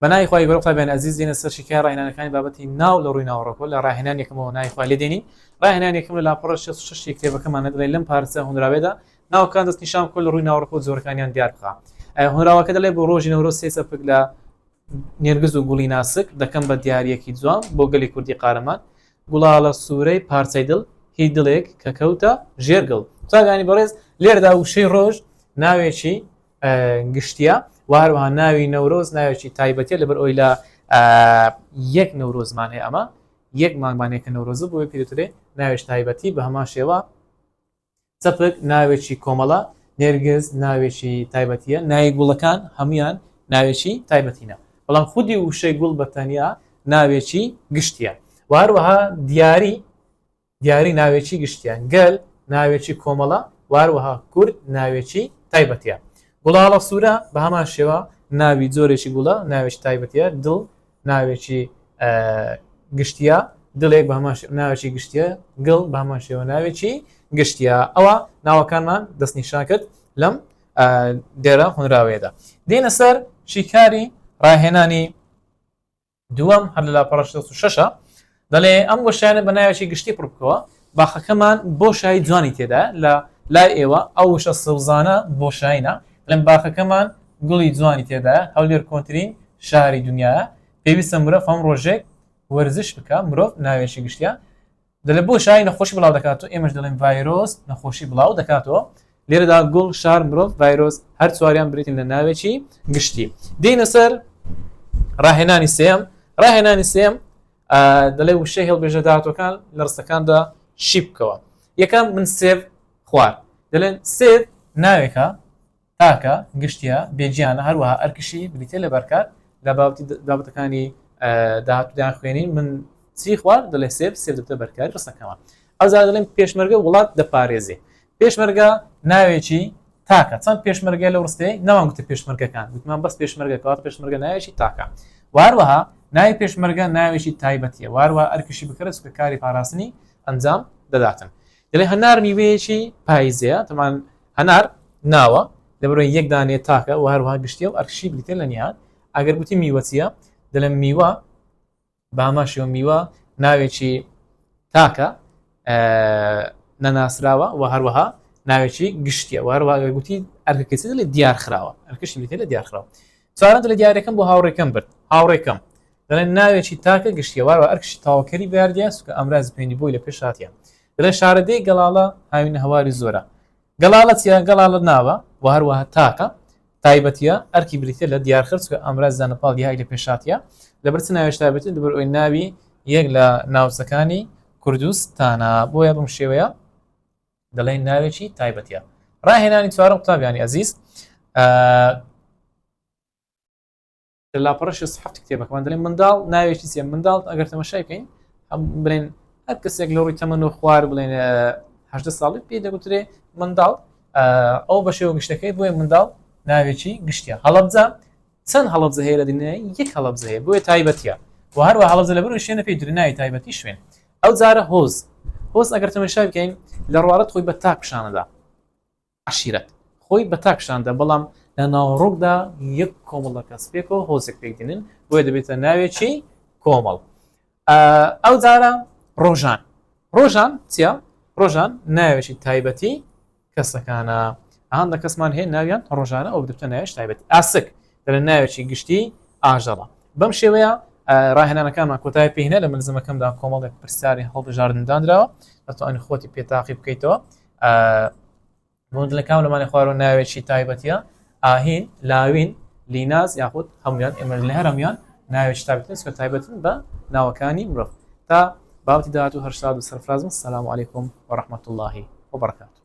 بە ناوی خوای گەورە قوتابیان ئەزیز دێنە سەر شیکای ڕاهێنانەکانی بابەتی ناو لە ڕووی ناوەڕۆکەوە لە ڕاهێنان یەکەمەوە ناوی خوای لێ دێنین ڕاهێنان یەکەم لە لاپەڕە 66 ی کتێبەکەمان دەڵێ لەم پارچە هۆنراوێدا ناوەکان دەستنیشان بکە لە ڕووی ناوەڕۆکەوە جۆرەکانیان دیار بخە هۆنراوەکە دەڵێ بۆ ڕۆژی نەورۆز سێ چەپک لە نێرگز و گوڵی ناسک دەکەم بە دیاریەکی جوان بۆ گەلی کوردی قارەمان گوڵاڵە سوورەی پارچەی دڵ هی دڵێک کە کەوتە ژێر گڵ قوتابیانی بەڕێز لێرەدا وشەی ڕۆژ ناوێکی گشتیە و هەروەها ناوی نەورۆز ناوێکی تایبەتیە لەبەر ئەوی لە یەک نەورۆزمان هەیە ئەمە یەک مانگمان هەیە کە نەورۆزە بۆیە پێ دەوترێ ناوێکی تایبەتی بە هەمان شێوە چەپک ناوێکی کۆمەڵە نێرگز ناوێکی تایبەتیە ناوی گوڵەکان هەمویان ناوێکی تایبەتینە بەڵام خودی وشەی گوڵ بە تەنیا ناوێکی گشتیە و هەروەها دیاری دیاری ناوێکی گشتیە، گەل ناوێکی کۆمەڵە و هەروەها کورد ناوێکی تایبەتیە. گوڵاڵە سوورە بە هەمان شێوە ناوی جۆرێکی گوڵە ناوێکی تایبەتیە، دڵ ناوێکی گشتیە، دڵێک بە هەمان ناوێکی گشتیە، گڵ بە هەمان شێوە ناوێکی گشتیە. ئەوە ناوەکانمان دەستنیشان کرد لەم دێرە هۆنراوەیەدا. دێنە سەر شیکاری ڕاهێنانی دووەم هەر لە لاپەڕە 66 ە دەڵێ ئەم وشانە بە ناوێکی گشتی پڕ بکەوە باخەکەمان بۆشایی جوانی تێدا لە لای ئێوە ئەو وشە سەوزانە بۆشایینە دەڵێن باخەکەمان گوڵی جوانی تێدا هەولێر کۆنترین شاری دنیاە پێویستە مرۆڤ هەم ڕۆژێک وەرزش بکە مرۆڤ ناوێکی گشتە دەڵێ بۆشایی نەخۆشی بڵاو دەکاتەوە ئێمەش دەڵێن ڤایرۆس نەخۆشی بڵاو دەکاتەوە لێرەدا گوڵ شار مرۆڤ ڤایرۆس هەر چواریان بریتین لە ناوێکی گشتی دێنە سەر ڕاهێنانی سێم ڕاهێنانی سێم دەڵێ وشەی هەڵبێژە داهاتوەکان لە ڕستەکاندا شی بکەوە یەکەم من سێv خوار دەڵێن سێv ناوێکە تاکە، گشتییە، بێگیانە، هەروەها ئەرکیشی بریتییە لە بەرکار، لە بابەتی بابەتەکانی داهاتوو دەیانخوێنین، من چی خوارد؟ دەڵێ سێب، سێب دەبێتە بەرکاری ڕستەکەمان. ئەوجا دەڵێن پێشمەرگە وڵات دەپارێزێ. پێشمەرگە ناوێکی تاکە، چەند پێشمەرگە لەو ڕستەیە نەمان گوتە پێشمەرگەکان، گوتمان بەس پێشمەرگە، کەواتە پێشمەرگە ناوێکی تاکە. و هەروەها ناوی پێشمەرگە ناوێکی تایبەتییە، و هەروەها ئەرکیشی بکەرە چونکە کاری پاراستنی ئەنجام دەداتن. دەڵێ هەنار میوەیەکی پایزەیە، تەمان هەنار ناوە لەبەرئەوەی یەک دانەیە تاکە و هەروەها گشتیە و ئەرکشی بریتیە لە نیهاد ئەگەر گوتی میوە چییە دەڵێم میوە بە هەمان شێوە میوە ناوێکی تاکە نەناسراوە و هەروەها ناوێکی گشتیە و هەروەها ئەگەر گوتی ئەرکەکەی چی دەڵێ دیار خراوە ئەرکەشی بریتیە لە دیار خراوە چوارەم دەڵێ دیارەکەم بۆ هاوڕێکەم برد هاوڕێکەم دەڵێن ناوێکی تاکە گشتیە وارەوە ئەرکشی تەواوکەری بەیاردیە سوکە ئامرازی پەیوەندی بۆی لە پێش هاتیە دەڵێن شارەدێی گەڵاڵە هاوینە هەواری زۆرە گەڵاڵە چیە گەڵاڵە ناوە و هەروەها تاکە تایبەتیە ئەرکی بریتە لە دیارخەر چکە ئامراز زانەپاڵ دیهای لە پێشاتیە لەبەر چ ناوێش تایبەتی لەبەر ئەوی ناوی یەک لە ناوچەکانی کوردستانە بۆیە بەم شێوەیە دەڵێن ناوێکی تایبەتیە ڕاهێنانی چوارم قوتابیانی ئەزیز لە لاپەڕە 67 کتێبەکەمان دەڵێن منداڵ ناوێکی چیە منداڵ ئەگەر تەمەشای بکەین هەم بڵێن هەر کەسێک لە ڕووی تەمەن و خوار بڵێن هەدە ساڵی پێ دەگوترێ منداڵ ئەو بە شێوە گشتەکەی بۆیە منداڵ ناوێکی گشتیە هەڵەبجە چەند هەڵەبجە هەیە لە دنیای یەک هەڵەبجە هەیە بۆیە تایبەتیە و هەروە هەڵەبجە لە بەر شوێنە پێی درناوی تایبەتی شوێن ئەو جارە هۆز هۆز ئەگەر تەمەشای بکەین لە ڕواڵەت خۆی بە تاک پیشانەدا عەشیرەت خۆی بە تاک پیشاندا بەڵام لە ناوەڕۆکدا یەک کۆمەڵە کەس پێکەوە هۆزێک پێک دێنن بۆیە دەبێتە ناوێکی کۆمەڵ ئەو جارە ڕۆژان ڕۆژان چیە ڕۆژان ناوێکی تایبەتی کەسەکانە هەندە کەسمان هەیە ناویان ڕۆژانە ئەو دەبتە ناوێش تایبەتی ئاسک دەڵێن ناوێکی گشتی ئاژەڵە بەم شێوەیە ڕاهێنانەکانمان کۆتای پێهێنا لە ملزمەکەمدا کۆمەڵێک پرسیاری هەڵبژاردن دانراوە دەتوانانی خۆتی پێ تاقی بکەیتەوە بۆن لە کام لەمانە خوارەوە ناوێکی تایبەتیە ئاهین لاوین لیناز یاخود هەمویان ئێمە لە هەرمیان ناوێکی تایبەتن چونکە تایبەتن بە ناوەکانی مرۆڤ تا باوتی داهاتوو هەر شاد و سەرفرازن سلام علیکم و رحمة الله وبرکاته.